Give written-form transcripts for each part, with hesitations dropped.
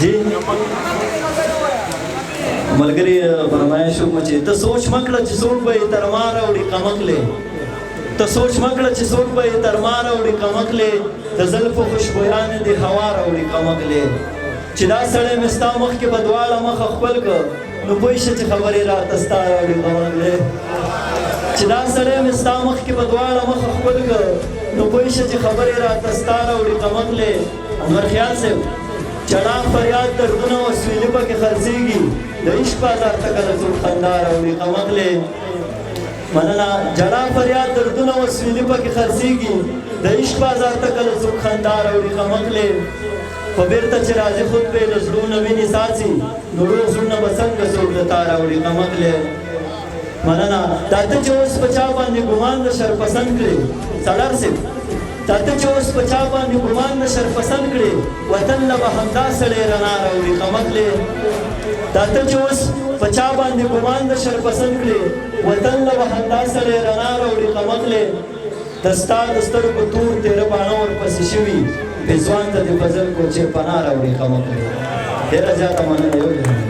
جی ملګری فرمایش وکړه چې ته سوچ مه کړه چې څوک به یې تر ما راوړي قمقلې، ته سوچ مه کړه چې څوک به یې تر ما راوړي قمقلې، د زلفو خوشبویانې دې هوا راوړي قمقلې. چې دا سړی مې ستا مخکې په دواړه مخه خپل کړ نو پوه شه چې خبرې راته ستا راوړي قمقلې. چې دا سړی مې ستا مخکې په دواړه مخه خپل کړ نو پوه شه چې خبرې راته ستا راوړي قمقلې. انور خیال صاحب چړا فریاد دردونه او سویلي پکې خرڅېږي، د عشق بازار ته کله څوک خندا راوړي قمقلې. مننه. جړا فریاد دردونه او سویلي پکې خرڅېږي، د عشق بازار ته کله څوک خندا راوړي قمقلې. په بیرته چې راځي خود به یې له زړونو وینې څاڅي، نو روغ زړونه به څنګه څوک له تا راوړي قمقلې. مننه. دا ته چې اوس په چا باندې ګمان د شرپسند کړې سالار صاحب، دا ته چې اوس په چا باندې ګمان د شرپسند کړې، وطن له به همدا سړی رڼا راوړي قمقلې. دا ته چې اوس په چا باندې ګمان د شرپسند کړې، وطن له به همدا سړی رڼا راوړي قمقلې. د ستا د سترګو تور تېره باڼه ورپسې شوي، بې ځوان ته دې فضل کوچې پناه راوړي قمقلې. ډېره زیاته مننه. یو جهان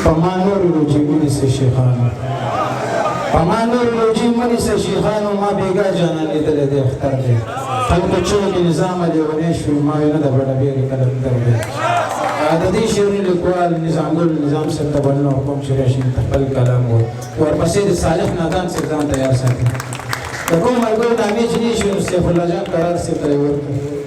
په ما نور روجي ونیسه شیخانو، په ما نور روجي ونیسه شیخانو، ما بېګا جانان لیدلی دی اختر دی. خلکو چغې کې نظام لیونی شو، ما یې نه ده بډه بېرې قلندر دی. د دې شعرونو لیکوال نظام ګل نظام صاحب ته بلنه ورکوم چې راشي خپل کلام ووایي. ورپسې د صالح نادان صاحب ځان تیار ساتي. د کوم ملګرو نامې چې نه شي نو سیف الله جان قرار صاحب ته یې ورکړي.